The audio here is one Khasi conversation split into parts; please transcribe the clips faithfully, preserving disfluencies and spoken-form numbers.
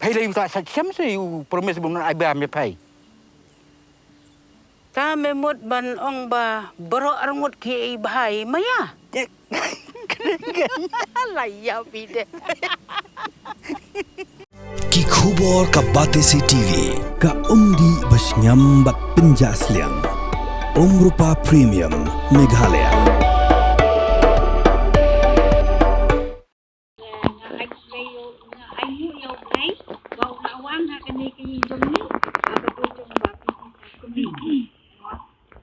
Phai lei u ta sa chem se u promise bun ai ba me phai. Ta me mut ban ong ba baroh arngut ki ei bhai maya. La ya bide. Ki khubor ka Batesi T V, ka umdih ba sngewbha bad pynjah sliang. Umrupa Premium Meghalaya. Nga ai khublei ïa u, nga ai nguh ïa U Blei ba u la wan ha kane ka ïing jong ngi, ha ka dei jong ba phi ti sa kmie.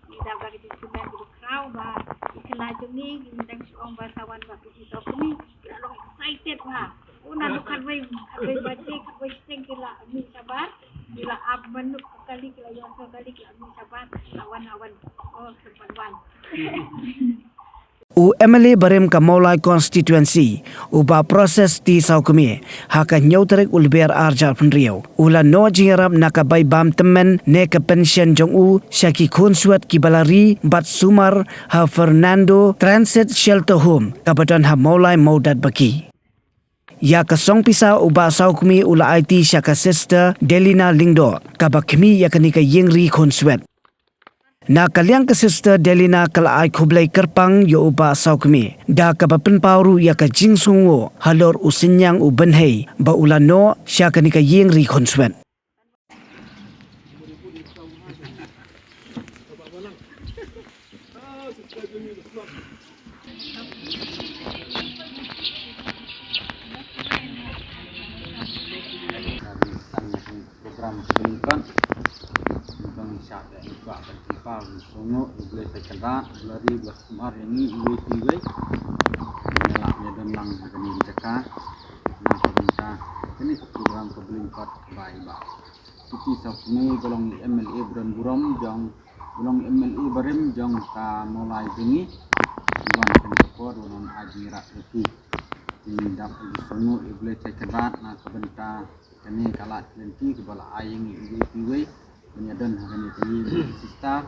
Ngi dap da ka jingsngewbha ka dei khraw ba ki khynnah jong ngi, ngi dang shu ong ba sa wan ba phi ti sa kmie, ki la long excited ba. U naduh khatwei, khatwei baje, khatwei shiteng ki la mih shabar, ki la ap manuk ka kali, ki la ïoh ka kali, ki la mih shabar, la wan, la wan. Oh, sempat wan. U M L A barim ka Mawlai Constituency, u Bah Proses T Sawkmie, ha ka hynñiew tarik u Lber ar hajar phew hynriew, u la noh jingïarap na ka bai bam tymmen ne ka pension jong u sha ki khunswet kiba la ri bad sumar ha Fernando Transit Shelter Home, kaba don ha Mawlai Mawdatbaki. Ïa ka song pisa u Bah Sawkmie u la aiti sha ka Sister Delina Lyngdoh, kaba khmih ïa kane ka ïing ri khunswet. Na ka liang ka Sister Delina ka la ai khublei kyrpang ïa u Bah Sawkmie, da kaba pynpaw ruh ïa ka jingsngewnguh halor u synñiang u bynhei ba u la noh sha kane ka ïing ri khunswet. Program ka Bling Kot. Bang sha da ba ban tipa u songo u Blei Trai Kynrad, u la ri u la sumar ïa ngi iwei pa iwei. Ngi la ïa don lang ha kane ka jaka. Na ka bynta kane ka program ka Bling Kot ba i ba. Phi ti sa kane ba long M L A ba don burom jong, ba long M L A barim jong ka Mawlai jong ngi. Wan kane ka por wan ai jingïarap ïa phi. Ngi dap ïa ki songo ïa u Blei Trai Kynrad na ka bynta kane ka lad lynti kaba la ai ïa ngi iwei pa iwei ban ïa don ha kane ka ïing sister.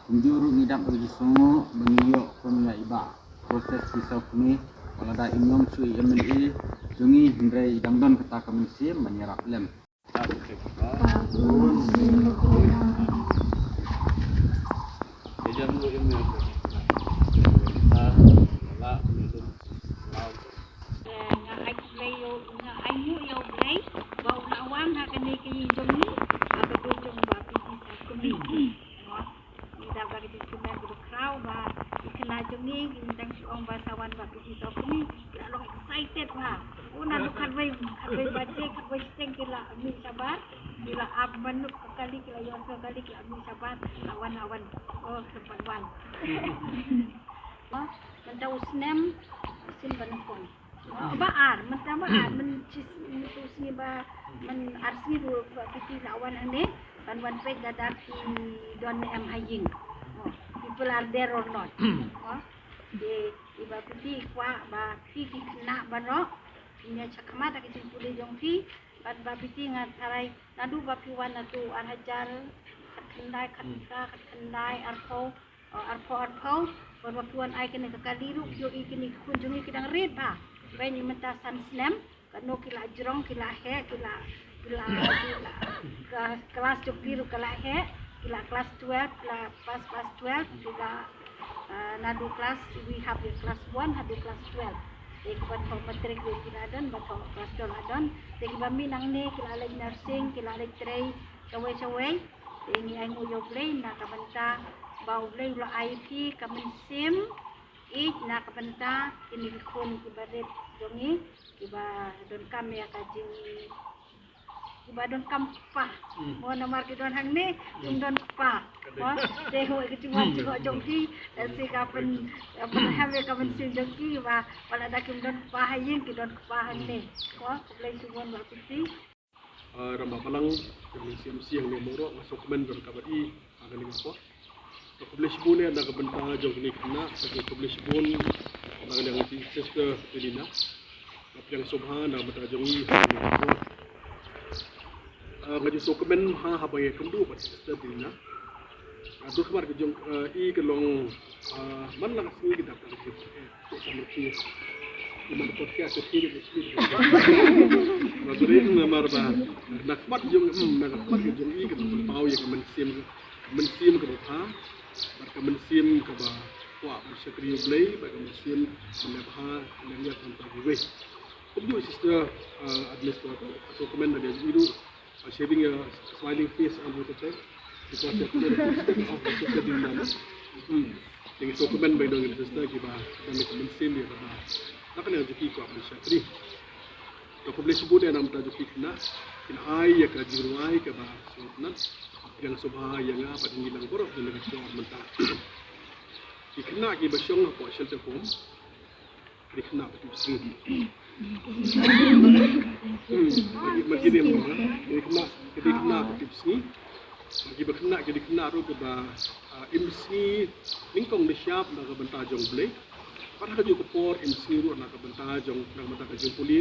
Kumjuh ruh ngi dap ïa ki songo ba ngi ïoh kum ïa i Bah Proses T Sawkmie ba lada im long shuh i M L A jong ngi hynrei i dang don kata ka mynsiem ban ïarap lem. Nga ai khublei ïa u, nga ai nguh ïa U Blei ba u la wan ha kane ka ïing jong ngi, ha ka dei jong ba phi ti sa kmie. Ngi dap da ka jingsngewbha ka dei khraw ba ki khynnah jong ngi, ngi dang shu ong ba sa wan ba phi ti sa kmie, ki la long excited ba. U naduh khatwei, khatwei baje, khatwei shiteng ki la mih shabar, ki la ap manuk ka kali, ki la ïoh ka kali, ki la mih shabar, la wan, la wan. Oh, sempat wan. Mynta u snem, u snem ba nyngkong. Ba ar, mynta ba ar, myn shi, mynta u sngi ba, myn ar sngi ruh ba phi ti la wan hangne, ban wan peit lada ki don ne em ha ïing. Oh, people are there or not. Oh, de, i ba phi ti kwah ba phi ki khynnah baroh, phin ïa shakhmat ha ka jingpule jong phi, bad ba phi ti nga tharai, naduh ba phi wan naduh ar hajar khatkhyndai, khatphra, khatkhyndai, arphew, arphew, arphew, bad ba phi wan ai kane ka kali ruh, phi ïohi kine ki khun jong ngi ki dang rit bha. Ba ngi mynta san snem, kano ki la jrong, ki la heh, ki la, ki la, ki la, ka klas jong ki ruh ka la heh, ki la klas twelve, ki la pass klas twelve, ki la, ah, naduh klas, wi hap ïa klas one haduh klas twelve. Te kiba thoh matrik ruh ki la don, ba thoh klas twelve la don. Te kiba mih nangne, ki la leit nursing, ki la leit trei shawei shawei. Te ngi ai nguh ïa U Blei na ka bynta ba U Blei u la ai ïa phi ka mynsiem ïeit na ka bynta kine ki khun kiba rit jong ngi, kiba donkam ïa ka jing, kiba donkam kpa. Hmm. Mo namar ki don hangne, hmm, kim don kpa. Ka dei. Mo, te ho ki jingwan, hmm, jingwan jong ki, eh, si ka pyn, eh, pynhem ïa ka mynsiem jong ki, ba, ba lada kim don kpa ha ïing, ki don kpa hangne. Hmm. Mo, khublei shibun ba phi ti. Ah, Rangbah Balang, jong ngi C M C hangne Mawroh, nga sngewkmen ban kaba i, ah, kane ka por. Nga khublei shibun ïa na ka bynta jong kine ki khynnah, sa khublei shibun na ka liang jong Sister Delina. Nga pdiang sngewbha na ka bynta jong i, ah, kane ka por. Ah, nga ju sngewkmen ha, haba ïa kynduh bad Sister Delina. Ah, duh khmat ka jong, ah, i ka long, ah, man la ka sngi ka dap ka jong, eh, ka jong, eh, Namar ka por ka ka thiri ka thiri. Ba bri namar ba na khmat jong, hmm, na khmat ka jong i ka ba paw ïa ka mynsiem, mynsiem ka ba pha. Bad ka mynsiem ka ba kwah ban shakri U Blei, bad ka mynsiem ban leh bha leh ïa ka ta ki wei. Kumjuh sister, uh, administrator, so comment na dia i ruh. Uh, she having a smiling face all the time because of the, of the, of the, hmm. Ngi sngewkmen ba ki don ki sister kiba don ka mynsiem ïa kaba na ka liang jong ki kwah ban shakri. Ka khublei shibun ïa na ka bynta jong ki khynnah, kin ai ïa ka jingrwai kaba sngewtynnat, ïa nga sngewbha ïa nga bad ngi lang baroh jong ka por mynta. Ki khynnah kiba shong hapoh shelter home, ki dei khynnah ba tipsngi. Hmm, ma ki, ma ki dei, ma ki dei khynnah, ki dei khynnah ba tipsngi. Ma ki ba khynnah, ki dei khynnah ruh kiba, ah, im sngi nyngkong nyngshap na ka bynta jong U Blei. Bad ha kajuh ka por im sngi ruh na ka bynta jong, na ka bynta ka jingpule.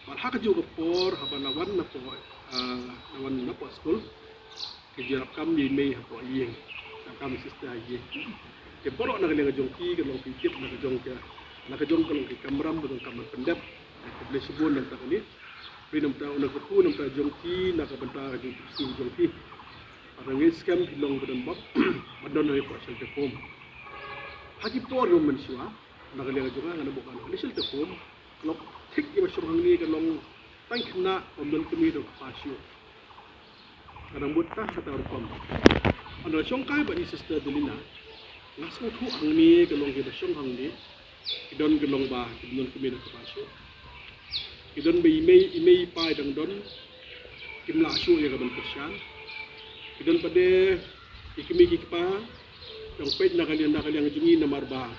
Bad ha kajuh ka por haba la wan napoh, ah, la wan napoh skul, ki jurap kam ïa i mei hapoh ïing, jurap kam sister ha ïing. Te baroh na ka liang jong ki ka long ki tip na ka jong ka, na ka jong ka long ki kamram, ka jong ka kamram pyndep. Khublei shibun na ka bynta kane. Bad na ka bynta u na ka khu na ka bynta jong ki, na ka bynta ka jong ki, jong ki. Bad ngi skhem ki long ba don bok, ba don hapoh shelter home. Ha ki por jong mynshuwa, na ka liang jong nga, nga na bok na ka shelter home. Ka long thik ïa ba shong hangne ka long tang khynnah bym don kmie don kpa shuh. Ka dang bud tang kata rukom. Haba la shong kai bad i sister Delina, nga sngewthuh hangne ka long ki ba shong hangne ki don, ki long ba kim don kmie don kpa shuh. Ki don ba i mei, i mei i pa i dang don, kim lah shuh ïa ka ban kyrshan. Ki don pat de i kmie ki kpa, dang peit na ka liang, na ka liang jong ngi namar ba,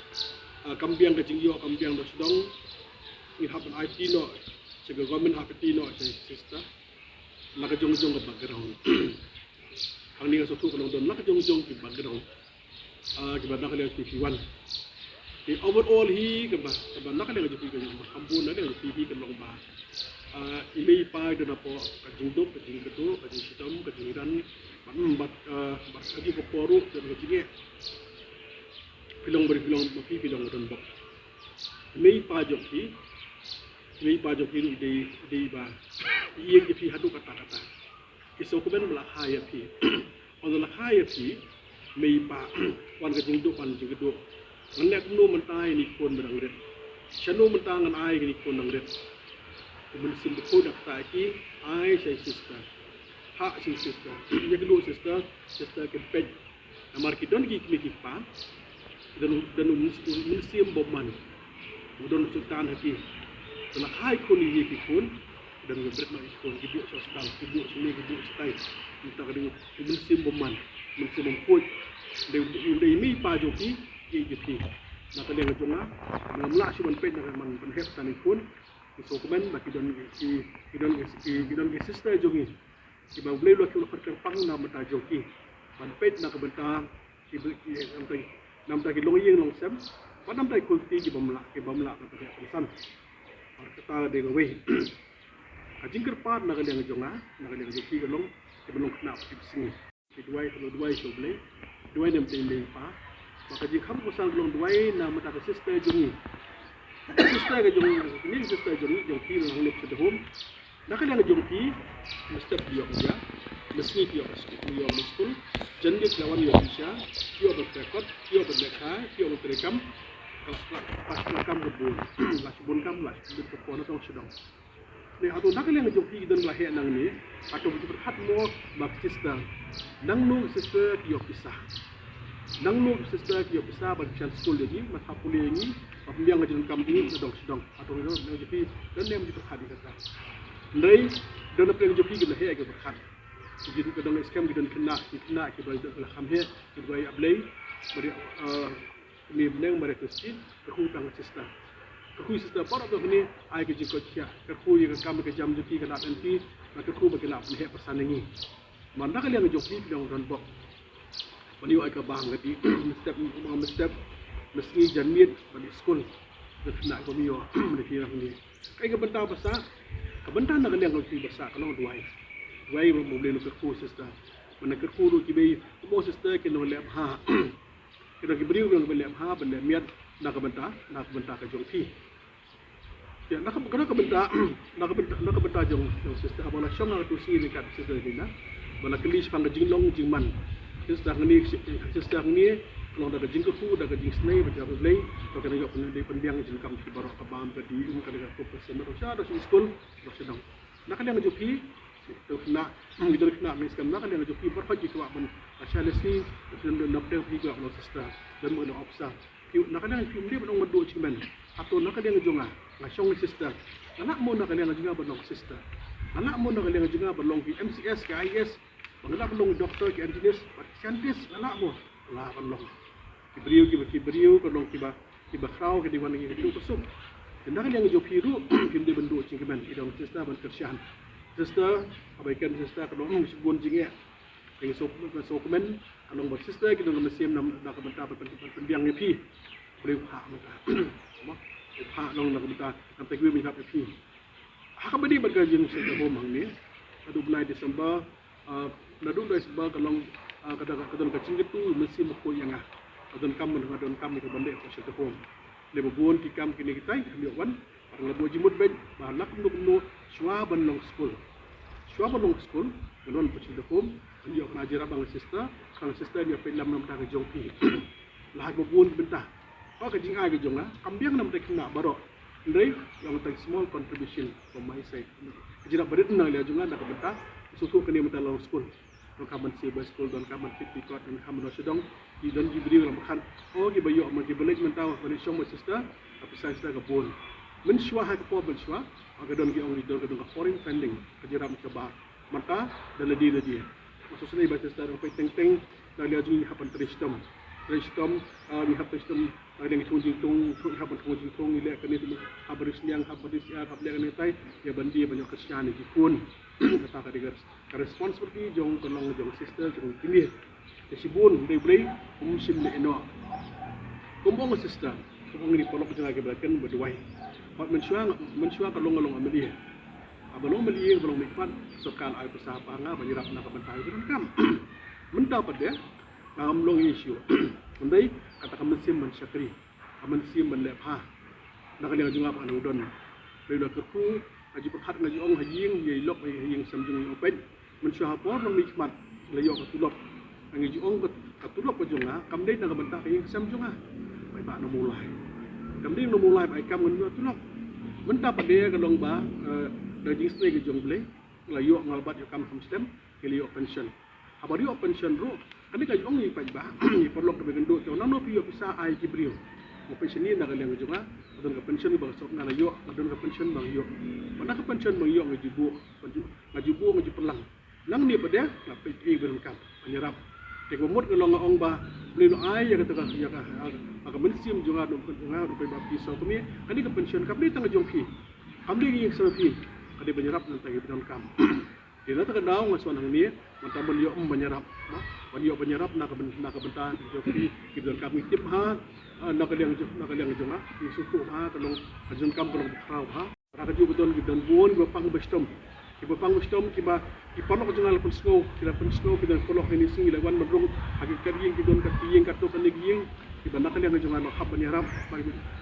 ah, kam biang ka jingïoh, kam biang da sdang. Ngi hap ban aiti noh sha ka government, hap aiti noh sha sister. Na ka jong jong ka background. Hangne nga sngewthuh ka long don na ka jong jong ki background. Ah, kiba na ka liang ki ki wan. Te overall hi kaba, kaba na ka liang jong ki ka long ba kham bun na ka liang jong ki ka long ba, ah, i mei i pa i don hapoh ka jingduk, ka jingkyrduh, ka jingshitom, ka jingran. Bad, bad, ah, bad ha kajuh ka por ruh don ka jingeh. Phi long ba, phi long ba, phi, phi long ba don bok. I mei i pa jong phi, i mei i pa jong phi ruh i dei, i dei ba i ïeng ïa phi haduh katta katta. Ki sngewkmen ba la kha ïa phi. Haba la kha ïa phi, mei i pa, wan ka jingduk, wan ka jingkyrduh. Ngan leh kumno mynta ïa kine ki khun ba dang rit? Shano mynta ngan ai ïa kine ki khun dang rit? U Mynsiem Bakhuid da kata ïa ki, ai sha i sister. Ha sha i sister. Ïa kane sister, sister kin peit. Namar ki don ki kmie ki kpa, don, don u myns-, u mynsiem bymman u don u Soitan ha ki. Te la kha i khun ïa ki khun, don ki bret noh i khun, ki buh sha hospital, ki buh shane, ki buh shatai. Mynta ka dei u mynsiem bymman, mynsiem bymkhuid. Dei, dei mei pa jong ki, ki jong phi. Na ka liang jong nga, ngam lah shuh ban peit, ngam lah ban hep sha i khun. Ki sngewkmen ba ki don ki, ki don ki, ki don ki sister jong ngi kiba U Blei u la kyrpang na ka bynta jong ki ban peit na ka bynta ki, ki, na ka bynta ki longïing longsem, bad na ka bynta ki khun ki bym lah, ki bym lah ban pynheh pynsan. Bad kata dei kawei ka jingkyrpad na ka liang jong nga, na ka liang jong ki ka long, kiba long khynnah ba tipsngi. Ki duwai, ka duwai sha U Blei, duwai na ka bynta i mei i pa. Bad ka jingkham kongsan ka long duwai na ka bynta ka sister jong ngi. Sister ka jong ngi, ka sister jong ngi, jong phi, ngi long lip sha the home. Na ka liang jong phi, mynstep phi ïoh ka jia, mynsngi phi ïoh ka skul, phi ïoh ka skul, janmiet la wan ïoh pisa, phi ïoh ban trei kot, phi ïoh ban leh kai, phi ïoh ban trei kam, ka la, ka la, ka la kam ka bun, la shibun kam, la shibun ka por na tong shadong. Ne hato na ka liang jong phi ki don ba la heh nangne, hato ki pyrkhat mo ba ka sister, nangno ka sister ki ïoh pisa. Nangno ka sister ki ïoh pisa ban pynshah skul ïa ngi, ban hap pule ïa ngi, ban pynbiang ka jingdonkam jong ngi na dong sha dong. Hato ki don, nang jong phi don ne em ki pyrkhat ïa kata. Hynrei don na pdeng jong phi ki la heh ki pyrkhat. Ki don, ki don skhem, ki don khynnah, ki khynnah kiba la kham heh, kiba ïa Blei, bad ïa, eh, Kmie bneng Maria Christi, kyrkhu tang ka sister. Kyrkhu sister baroh kine, ai ka jingkoit khiah. Kyrkhu ïa ka kam ka jam jong ki, ka lad jong ki, bad kyrkhu ba ki lah pynheh pyrsan ïa ngi. Namar na ka liang jong phi, phi long don bok. Ban ïoh ai ka bam ka dih, mynstep, mynstep, mynsngi janmiet, ban ïoh skul. Ka khynnah ka bym ïoh, ban ïoh phi rangbah. Kaei ka bynta ba sah, ka bynta na ka liang jong phi ba sah, ka long duwai. Duwai ba U Blei un kyrkhu sister. Ban kyrkhu ruh kiwei, kumno sister kin long leh bha. Ki don ki briew kiba leh bha, ba leh miat, na ka bynta, na ka bynta ka jong phi. Ïa, na ka, na ka bynta, na ka bynta, na ka bynta jong, jong sister, haba la shong ha ka tu sngi ryngkat sister Dina, ba la kylli shaphang ka jinglong jingman. Sister hangne, sister hangne, ka long da ka jingkyrkhu, da ka jingsnei, ba jia U Blei, ba kan ïoh pyn-, dei pynbiang jingkam ki baroh, ka bam, ka dih, ka dei ka kup, ka sem, ka sha, da sha skul, da sha dong. Na ka liang jong phi, to khynnah, ki don khynnah, ngi skhem na ka liang jong phi, baroh ki kwah ban, sha lessons, don, don, don, phi kwah ban long sister, don ban long officer. Phi, na ka liang phi, ym dei ban ong ban duh jingkmen. Hato na ka liang jong nga, nga shong sister. Nga lah mo na ka liang jong nga ban long sister. Nga lah mo na ka liang jong nga ban long ki M C S, ki I A S. Ba nga lah ban long doctor, ki engineers, bad ki scientist, nga lah mo. Nga lah ban long. Ki briew, kiba, ki briew, ka long kiba, kiba khraw, ki dei wan ngi ka tu ka suk. Te na ka liang jong phi ruh, phim dei ban duh jingkmen, i dong sister ban kyrshan. Sister, haba i kren sister, ka long, hmm, shibun jingeh. Te nga sngewkmen, nga sngewkmen, ka long ba sister, ki don ka mynsiem na, na ka bynta ban, ban, ban pynbiang ïa phi. Briew pha mynta. Mo, briew pha long na ka bynta, kam ta kiwei ban ïarap ïa phi. Ha kaba ïadei bad ka jingshelter home hangne, naduh bnai December, ah, naduh bnai December ka long, ah, ka da, ka don ka jingkyntu mynsiem bakhuid ïa nga. Ka donkam, ka donkam ïa ka ban leh ha shelter home. Lei ba bun ki kam kine kitai, kam ïoh wan, bad nga la buh jingmut beit, ba la kumno kumno, shuwa ban long skul. Shuwa ban long skul, ngan wan ha shelter home, ngan ïoh ka jingïarap na ka sister, ka sister ngan ïoh peit lam na ka bynta ka jong phi. La hap ba bun ki bynta. Ka jingai ka jong nga, kam biang na ka bynta ki khynnah baroh. Hynrei, ïa nga tang small contribution from my side. Ka jingïarap barit na ka liang jong nga na ka bynta, sngewthuh kane mynta long skul. Donkam ban siew bai skul, donkam ban kit ki kot, donkam ban sdang. Ki don ki briew la ba khan. Oh, kiba ïoh, ma kiba leit mynta, ba leit shong ma sister, ka pisa sister ka bun. Mynshuwa ha ka por mynshuwa, ka don ki ong ki don, ka don ka foreign funding, ka jingïarap kaba. Mynta, da lade lade. Nga sngewsynei ba sister, peit teng teng, na ka liang jong ngi hap ban trei shitom. Trei shitom, ah, ngi hap trei shitom, na ka liang ngi thung jingthung, ngi hap ban thung jingthung, ngi leh kane tu, hap ban ri sniang, hap ban ri syiar, hap leh kane tai, ïa ban die ban ïoh kyrshan ïa ki khun. Kata ka dei ka, ka responsibility jong, ka long jong sister, jong kmie. Te shibun, hynrei U Blei um shym leh noh. Kum ong sister, kum ong, kine ki paralok jong nga kiba la kren ba duwai. Bad mynshuwa, mynshuwa ka long, ka long M L A. Haba long M L A, haba long mihkhmat, sorkar ai pisa ha nga ban ïarap na ka bynta ki donkam. Mynta pat de, ngam long issue. Hynrei kata ka mynsiem ban shakri, ka mynsiem ban leh bha. Na ka liang jong nga pat ngan don. Hynrei la kyrkhu, nga ju pyrkhat, nga ju ong ha ïing, ïa i lok, ha ïing sem jong ngi, ong peit. Mynshuwa ha por long mihkhmat, la ïoh ka tulop. Ngi ju ong ka, ka tulop ka jong nga, kam dei na ka bynta ka ïing sem jong nga. Paidbah Nongmawlai. Kam dei Nongmawlai ba ai kam ngan ïoh tulop. Mynta pat de ka long ba, eh, da jingsnei ka jong U Blei, la ïoh, nga la bat ïoh kam kham slem, ngi la ïoh pension. Haba ïoh pension ruh, kane ka jong i paidbah, i paralok kiba kynduh, te nangno phi ïoh pisa ai ki briew. Mo, pension ni na ka liang jong nga, ka don ka pension ba ka sorkar la ïoh, ka don ka pension ba nga ïoh. Ba na ka pension ba nga ïoh nga ju buh, nga ju, nga ju buh, nga ju pynlang. Nangne pat de, nga peit ïa ki ba donkam ban ïarap. Te kaba mut ka long nga ong ba, U Blei u la ai ïa kata ka, ïa ka, ïa ka mynsiem jong nga, jong nga, jong nga, ba phi sngewkmen, kane ka pension kam dei tang ka jong phi. Kam dei ka ïing sem phi. Ka dei ban ïarap na ka bynta ki ba donkam. Te na kata ka daw nga shu wan hangne, mynta ban ïoh, mm, ban ïarap. Ban ïoh ban ïarap na ka byn-, na ka bynta jong phi, ki ba donkam, ngi tip bha, ah, na ka liang jong, na ka liang jong nga, ngi sngewthuh bha, ka long, ka jingdonkam ka long bakhraw bha. Hynrei kajuh ka don, ki don bun kiba pang ba shitom. Kiba pang ba shitom, kiba, ki paralok jong nga la pynsngew, ki la pynsngew, ki don paralok ha kine ki sngi la wan ban rung ha ki kat ïing, ki don kat ki ïing, katto katne ki ïing, kiba na ka liang jong nga la hap ban ïarap ba,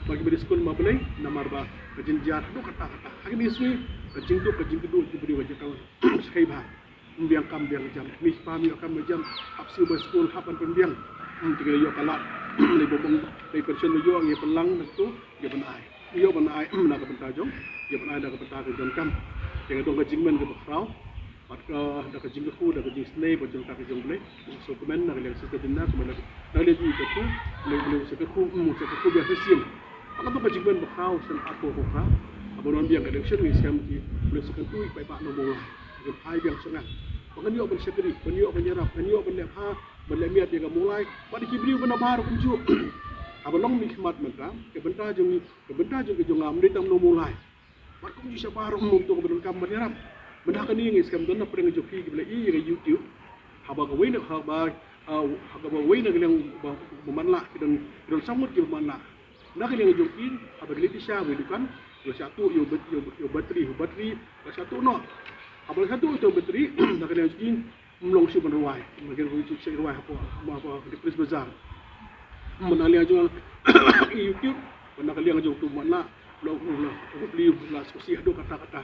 ba kiba dei skul ma balei, namar ba ka jynjar haduh katta katta. Ha kine ki sngi ka jingduk, ka jingkyrduh, ki briew ka jingkam shai bha. Ym biang kam biang jam. Mih pam ïoh kam biang jam. Hap siew ba skul, hap ban pynbiang. Hmm, te ngi ïoh ka lad. Lei ba bong, lei pension ba ïoh ngi pynlang na katu, ïoh ban ai. Ïoh ban ai, hmm, na ka bynta jong, ïoh ban ai na ka bynta ka jong kam. Te nga don ka jingkmen kaba khraw. Bad ka, da ka jingkyrkhu, da ka jingsnei, bad jong ka, ka jong Blei. Sngewkmen na ka liang sister Dina, kumne na ka liang jong i kyrkhu, Blei, Blei, sa kyrkhu, hmm, sa kyrkhu biang shisien. Bad ka don ka jingkmen ba khraw, shen arphew phew phra. Haba nang biang ka election, ngi skhem ki, Blei sa kyntu ïa ki paidbah Nongmawlai. Ngan phai biang sha nga. Ba ngan ïoh ban shakri, ban ïoh ban ïarap, ngan ïoh ban leh bha, ban leh miat ïa ka Mawlai, bad ki briew ba na baroh kumjuh. Haba long mihkhmat mynta, ka bynta jong ngi, ka bynta jong ka jong nga, ym dei tang Nongmawlai. Bad kumjuh sha baroh, ym, to ka ba donkam ban ïarap. Mynta kane ngi skhem don na pdeng jong phi kiba la ïohi ïa ka YouTube. Haba kawei na, haba, ah, haba kawei na ka liang ba, ba man lah, ki don, ki don saw ngut kiba man lah. Na ka liang jong ki, haba ki leit sha, ba ki dukan, la shah tuh ïa u bat-, ïa u, ïa u batri, ïa u batri, la shah tuh noh. Haba la shah tuh ïa u batri, na ka liang jong ki, ym long shuh ban rwai, ym long shuh ban rwai hapoh, hapoh, hapoh Prince Bazar. Ym, na ka liang jong YouTube, na ka liang jong tu man lah, Long long long bli la sngewsih haduh katta katta.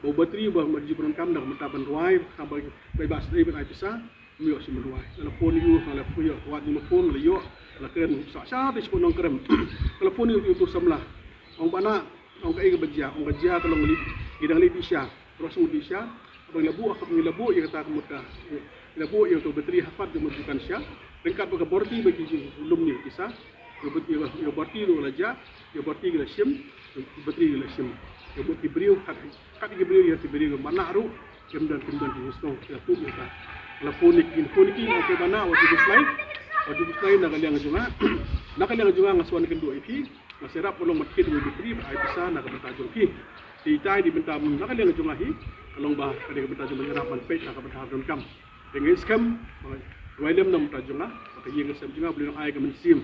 Ba u batri ba ma ju pyndonkam na ka bynta ban rwai, ka ba ba ba sdei ban ai pisa. Ym ïoh shuh ban rwai. Nga la phone ïa u, nga la phone ïa u, wat ïa u phone, nga la ïoh, nga la kren sa sa te shu nongkrem. Nga la phone ïa u, ïa u samla. Ong ba na, ong kaei kaba jia, ong ka jia ka long lip, ngi dang lip isha. Rosung di sha, haba ngi la buh, ngi la buh ïa kata ka mut ka, ngi la buh ïa ka batri ha pat ka mut ka kan sha. Ryngkat bad ka borti ba ki ju lum ni ki sa, ïa ka bat-, ïa ka, ïa ka borti ruh la jah, ïa ka borti ki la shim, ïa ka batri ki la shim. Ïa ka mut ki briew, kat, kat ki briew, ïa ki briew, ba na ruh, kim don, kim don ki sngewthuh, ki la tuh ïa ka. La phone ïa ki, phone ïa ki, okay, ba na, wat ju khuslai, wat ju khuslai na ka liang jong nga, na ka liang jong nga nga sa wan kynduh ïa phi. Nga sa ïarap ka long ban thied ïa u batri bad ai pisa na ka bynta jong phi. Te ita i dei bynta na ka liang jong nga hi, ka long ba ka dei ka bynta jong nga ban ïarap ban peit na ka bynta donkam. Te nga ngeit skhem ba rwai lem na ka bynta jong nga, ba ka ïing ka sem jong nga, U Blei un ai ka mynsiem,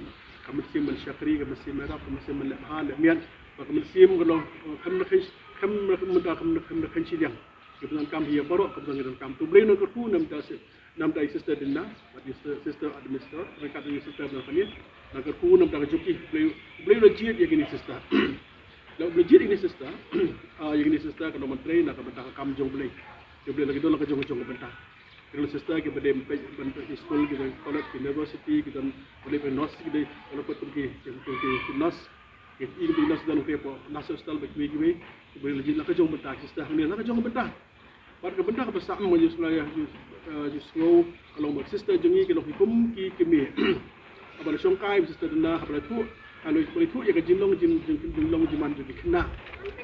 ka mynsiem ban shakri, ka mynsiem ban ïarap, ka mynsiem ban leh bha leh miat, ba ka mynsiem ka long, eh, khlem da khein, khlem da, khlem da, khlem da khein shiliang. Ki ba donkam hi ïa baroh, ki ba donkam. Te U Blei un kyrkhu na ka bynta Namar i Sister Dina, bad i Sister, Sister Administrator, ryngkat i Sister Blanca, nga kyrkhu namar ka jong ki, U Blei, U Blei u la jied ïa kine Sister. La U Blei jied ïa kine Sister, ah, ïa kine Sister ka long ban trei na ka bynta ka kam jong U Blei. Ïa U Blei la ki don la ka jong, jong ka bynta. Ki don Sister ki ba dei ban peit, ban peit ki skul, ki don college, ki university, ki don ba dei ban nurse, ki dei, wala pat kum ki, ki, ki, ki nurse. Ki, ki, ki nurse don ki po, nurse hospital ba kiwei kiwei, ki ba la jied la ka jong bynta, Sister hangne la ka jong bynta. Bad ka bynta kaba sah ma ju sngewbha, ju, eh, ju sngew, ka long ba Sister jong ngi ki long ki kum ki kmie. Haba la shongkai Sister Dina, haba la thuh, haba la thuh ïa ka jinglong, jing, jing, jinglong jingman jong ki khynnah.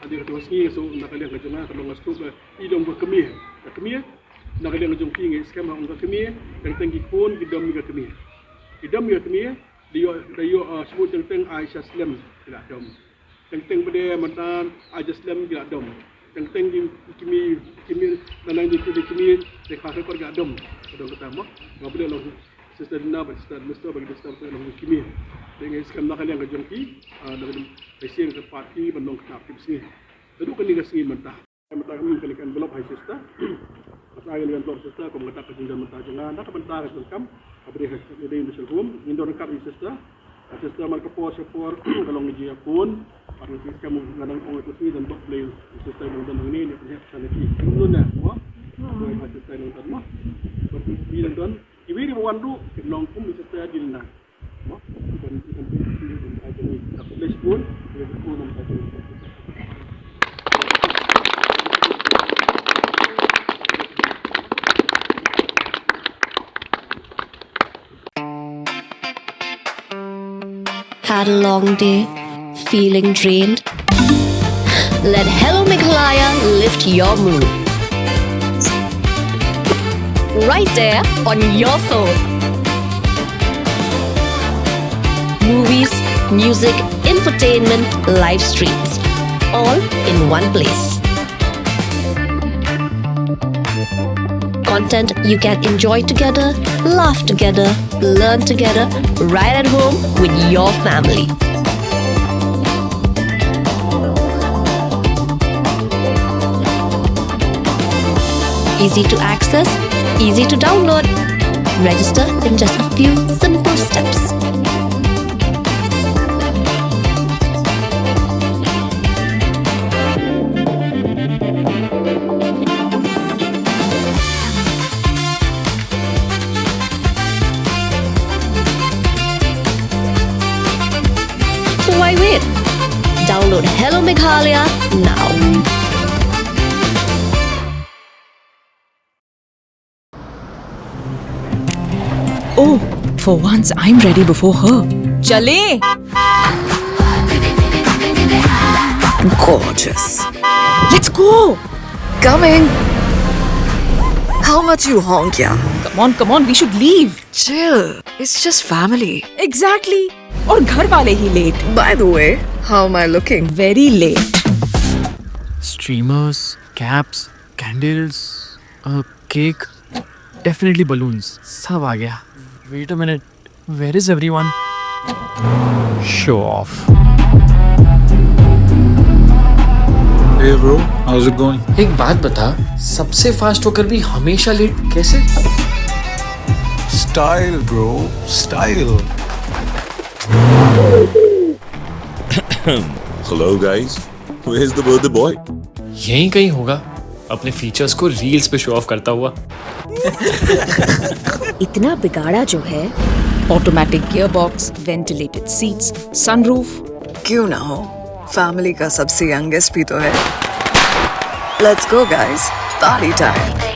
Hadien ka tu ha sngi, so na ka liang ka jong nga, ka long nga sngewthuh ba i long ka kmie. Ka kmie, na ka liang ka jong phi nga ngeit skhem ha ong ka kmie, teng teng ki khun ki dom ïa ka kmie. Ki dom ïa ka kmie, Da ïoh, da ïoh, ah, shibun teng teng ai sha slem ki la dom. Teng teng ba dei mynta ai sha slem ki la dom. Teng teng ki kmie, kmie, na nang ki kmie, ki kmie, te ka record ki la dom. Ka dom kata mo. Ba ba dei long Sister Dina bad Sister Mister bad Sister Mister long ki kmie. Te nga ngeit skhem na ka liang ka jong ki, ah, da ka dei sien ka party ban long ka party sngi. Te duh kane ka sngi mynta. Mynta ka, kane ka envelope ha i Sister. Mynta kane ka envelope Sister, kum kata ka jingdon mynta jong nga, na ka bynta ka jingkam, ka briew ha Residential Home, ngin don ryngkat i Sister. Ka Sister man ka por sha por, ka long jingïaphone. Bad nga ngeit skhem nga nang ong ïa u sngi don bad Blei, i Sister nang don hangne, ne pynhap sha na ki. Kum don na, mo? Kum ha Sister nang don, mo? Bad ki nang don, kiwei kiba wan ruh, kin long kum i Sister Dina. Had a long day? Feeling drained? Let Hello Meghalaya lift your mood. Right there on your phone. Movies, music, infotainment, live streams, all in one place. Content you can enjoy together, laugh together, learn together, right at home with your family. Easy to access, easy to download. Register in just a few simple steps. So why wait? Download Hello Meghalaya now. Oh, for once I'm ready before her. Chale. Gorgeous. Let's go. Coming. How much you honk, yeah? Come on, come on, we should leave. Chill. It's just family. Exactly. और घर वाले ही late. By the way, how am I looking? Very late. Streamers, caps, candles, a cake, definitely balloons. सब आ गया. Wait a minute. Where is everyone? Show off. Hey bro, how's it going? एक बात बता, सबसे फास्ट होकर भी हमेशा लेट कैसे? Style bro, style. Hello guys. Where's the birthday boy? यहीं कहीं होगा, अपने फीचर्स को रील्स पे शो ऑफ करता हुआ। इतना बिगाड़ा जो है। Automatic gearbox, ventilated seats, sunroof। क्यों ना हो, फैमिली का सबसे यंगेस्ट भी तो है। Let's go guys, party time.